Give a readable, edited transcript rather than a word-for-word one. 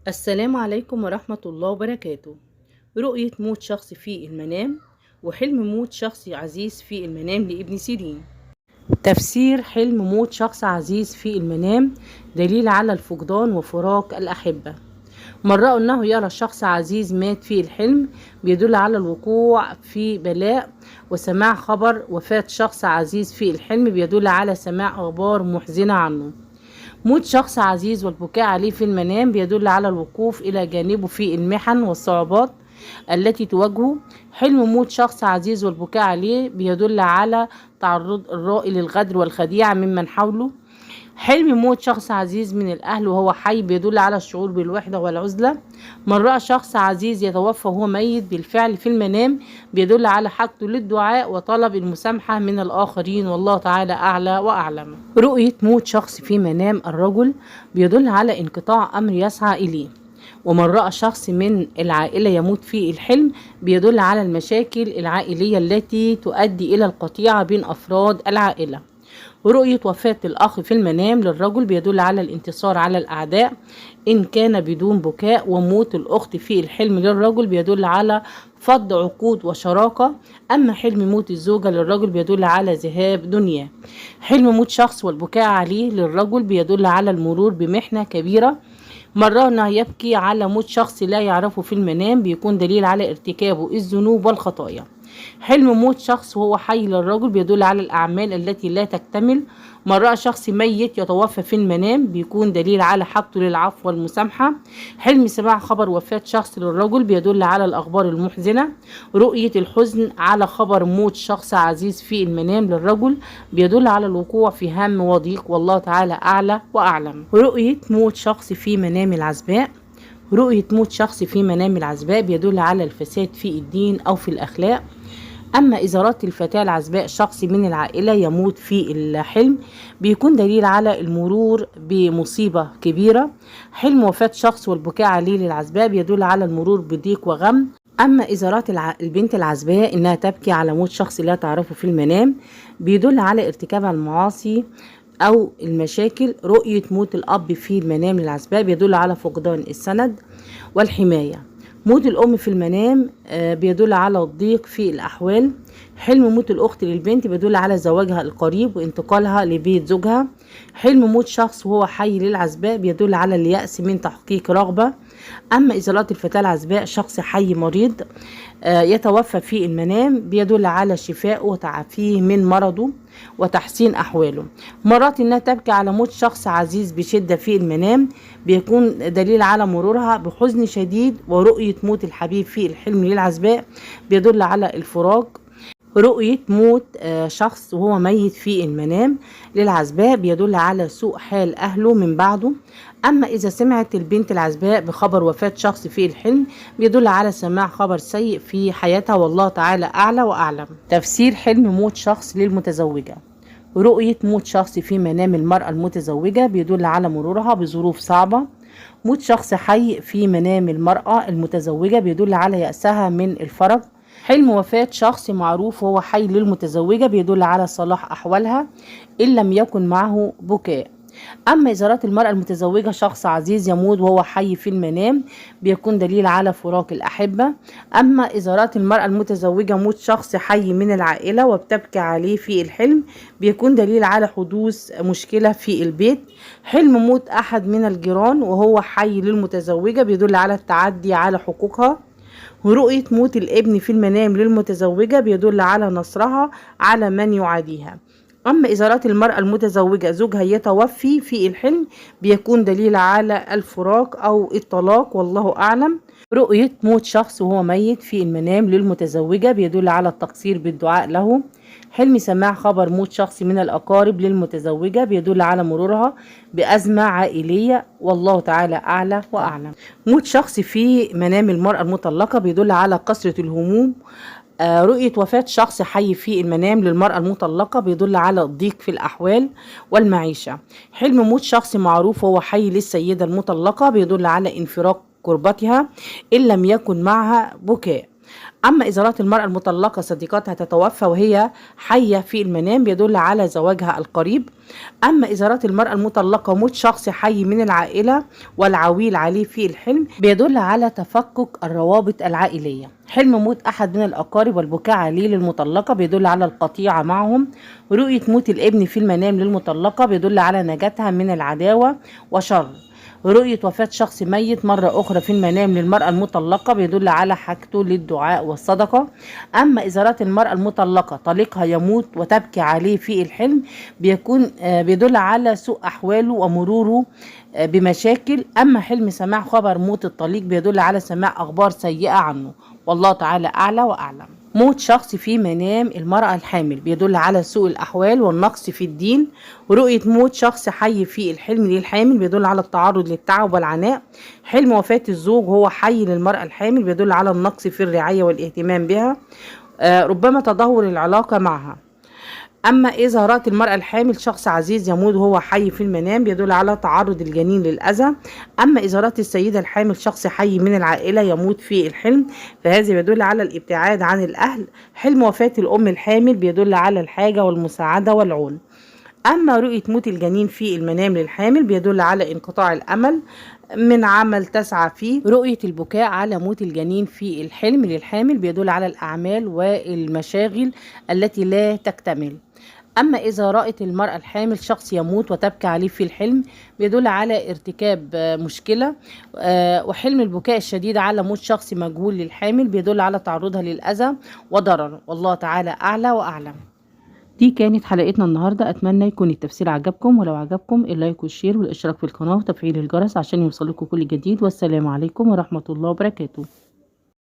السلام عليكم ورحمة الله وبركاته. رؤية موت شخص في المنام وحلم موت شخص عزيز في المنام لابن سيرين. تفسير حلم موت شخص عزيز في المنام دليل على الفقدان وفراق الأحبة. من رأى أنه يرى شخص عزيز مات في الحلم بيدل على الوقوع في بلاء، وسماع خبر وفاة شخص عزيز في الحلم بيدل على سماع أخبار محزنة عنه. موت شخص عزيز والبكاء عليه في المنام بيدل على الوقوف إلى جانبه في المحن والصعوبات التي تواجهه. حلم موت شخص عزيز والبكاء عليه بيدل على تعرض الرائي للغدر والخديعة ممن حوله. حلم موت شخص عزيز من الأهل وهو حي بيدل على الشعور بالوحدة والعزلة. من رأى شخص عزيز يتوفى وهو ميت بالفعل في المنام بيدل على حاجته للدعاء وطلب المسامحة من الآخرين، والله تعالى أعلى وأعلم. رؤية موت شخص في منام الرجل بيدل على انقطاع أمر يسعى إليه. ومن رأى شخص من العائلة يموت في الحلم بيدل على المشاكل العائلية التي تؤدي إلى القطيعة بين أفراد العائلة. ورؤية وفاة الأخ في المنام للرجل بيدل على الانتصار على الأعداء إن كان بدون بكاء. وموت الأخت في الحلم للرجل بيدل على فض عقود وشراكة. أما حلم موت الزوجة للرجل بيدل على ذهاب دنيا. حلم موت شخص والبكاء عليه للرجل بيدل على المرور بمحنة كبيرة. مرة أنه يبكي على موت شخص لا يعرفه في المنام بيكون دليل على ارتكابه الذنوب والخطايا. حلم موت شخص وهو حي للرجل بيدل على الأعمال التي لا تكتمل. من رأى شخص ميت يتوفى في المنام بيكون دليل على حاجته للعفو والمسامحة. حلم سماع خبر وفاة شخص للرجل بيدل على الأخبار المحزنة. رؤية الحزن على خبر موت شخص عزيز في المنام للرجل بيدل على الوقوع في هم وضيق، والله تعالى أعلى وأعلم. رؤية موت شخص في منام العزباء. رؤية موت شخص في منام العزباء بيدل على الفساد في الدين أو في الأخلاق. أما إذا رأت الفتاة العزباء شخص من العائلة يموت في الحلم بيكون دليل على المرور بمصيبة كبيرة. حلم وفاة شخص والبكاء عليه للعزباء بيدل على المرور بضيق وغم. أما إذا رأت البنت العزباء إنها تبكي على موت شخص لا تعرفه في المنام بيدل على ارتكابها المعاصي أو المشاكل. رؤية موت الأب في المنام للعزباء بيدل على فقدان السند والحماية. موت الأم في المنام بيدل على الضيق في الأحوال. حلم موت الأخت للبنت بيدل على زواجها القريب وانتقالها لبيت زوجها. حلم موت شخص وهو حي للعزباء بيدل على اليأس من تحقيق رغبة. أما إذا رأت الفتاة العزباء شخص حي مريض يتوفى في المنام بيدل على شفائه وتعافيه من مرضه وتحسين أحواله. مرات إنها تبكي على موت شخص عزيز بشدة في المنام بيكون دليل على مرورها بحزن شديد. ورؤية موت الحبيب في الحلم للعزباء بيدل على الفراق. رؤية موت شخص وهو ميت في المنام للعزباء بيدل على سوء حال أهله من بعده. أما إذا سمعت البنت العزباء بخبر وفاة شخص في الحلم بيدل على سماع خبر سيء في حياتها، والله تعالى أعلى وأعلم. تفسير حلم موت شخص للمتزوجة. رؤية موت شخص في منام المرأة المتزوجة بيدل على مرورها بظروف صعبة. موت شخص حي في منام المرأة المتزوجة بيدل على يأسها من الفرج. حلم وفاة شخص معروف وهو حي للمتزوجة بيدل على صلاح أحوالها إن لم يكن معه بكاء. أما إذا رأت المرأة المتزوجة شخص عزيز يموت وهو حي في المنام بيكون دليل على فراق الأحبة. أما إذا رأت المرأة المتزوجة موت شخص حي من العائلة وبتبكي عليه في الحلم بيكون دليل على حدوث مشكلة في البيت. حلم موت أحد من الجيران وهو حي للمتزوجة بيدل على التعدي على حقوقها. ورؤية موت الابن في المنام للمتزوجة بيدل على نصرها على من يعاديها. أما إذا رأت المرأة المتزوجة زوجها يتوفي في الحلم بيكون دليل على الفراق أو الطلاق، والله أعلم. رؤية موت شخص وهو ميت في المنام للمتزوجة بيدل على التقصير بالدعاء له. حلم سماع خبر موت شخص من الأقارب للمتزوجة بيدل على مرورها بأزمة عائلية، والله تعالى أعلى وأعلم. موت شخص في منام المرأة المطلقة بيدل على كثرة الهموم. رؤية وفاة شخص حي في المنام للمرأة المطلقة بيدل على الضيق في الأحوال والمعيشة. حلم موت شخص معروف وهو حي للسيدة المطلقة بيدل على انفراج كربتها إن لم يكن معها بكاء. أما إذا رأت المرأة المطلقة صديقتها تتوفى وهي حية في المنام بيدل على زواجها القريب. أما إذا رأت المرأة المطلقة موت شخص حي من العائلة والعويل عليه في الحلم بيدل على تفكك الروابط العائلية. حلم موت أحد من الأقارب والبكاء عليه للمطلقة بيدل على القطيعة معهم. رؤية موت الابن في المنام للمطلقة بيدل على نجاتها من العداوة وشر. رؤية وفاة شخص ميت مرة أخرى في المنام للمرأة المطلقة بيدل على حاجته للدعاء والصدقة. أما إذا رأت المرأة المطلقة طليقها يموت وتبكي عليه في الحلم بيدل على سوء أحواله ومروره بمشاكل. أما حلم سماع خبر موت الطليق بيدل على سماع أخبار سيئة عنه، والله تعالى أعلى وأعلم. موت شخص في منام المرأة الحامل بيدل على سوء الأحوال والنقص في الدين. ورؤية موت شخص حي في الحلم للحامل بيدل على التعرض للتعب والعناء. حلم وفاة الزوج وهو حي للمرأة الحامل بيدل على النقص في الرعاية والاهتمام بها، ربما تدهور العلاقة معها. أما إذا رأت المرأة الحامل شخص عزيز يموت وهو حي في المنام بيدل على تعرض الجنين للأذى. أما إذا رأت السيدة الحامل شخص حي من العائلة يموت في الحلم فهذا بيدل على الابتعاد عن الأهل. حلم وفاة الأم الحامل بيدل على الحاجة والمساعدة والعون. أما رؤية موت الجنين في المنام للحامل بيدل على انقطاع الأمل من عمل تسعى فيه. رؤية البكاء على موت الجنين في الحلم للحامل بيدل على الأعمال والمشاغل التي لا تكتمل. أما إذا رأت المرأة الحامل شخص يموت وتبكي عليه في الحلم بيدل على ارتكاب مشكلة. وحلم البكاء الشديد على موت شخص مجهول للحامل بيدل على تعرضها للأذى وضرر، والله تعالى أعلى وأعلم. دي كانت حلقتنا النهاردة، أتمنى يكون التفسير عجبكم، ولو عجبكم اللايك والشير والاشتراك في القناة وتفعيل الجرس عشان يوصلكم كل جديد. والسلام عليكم ورحمة الله وبركاته.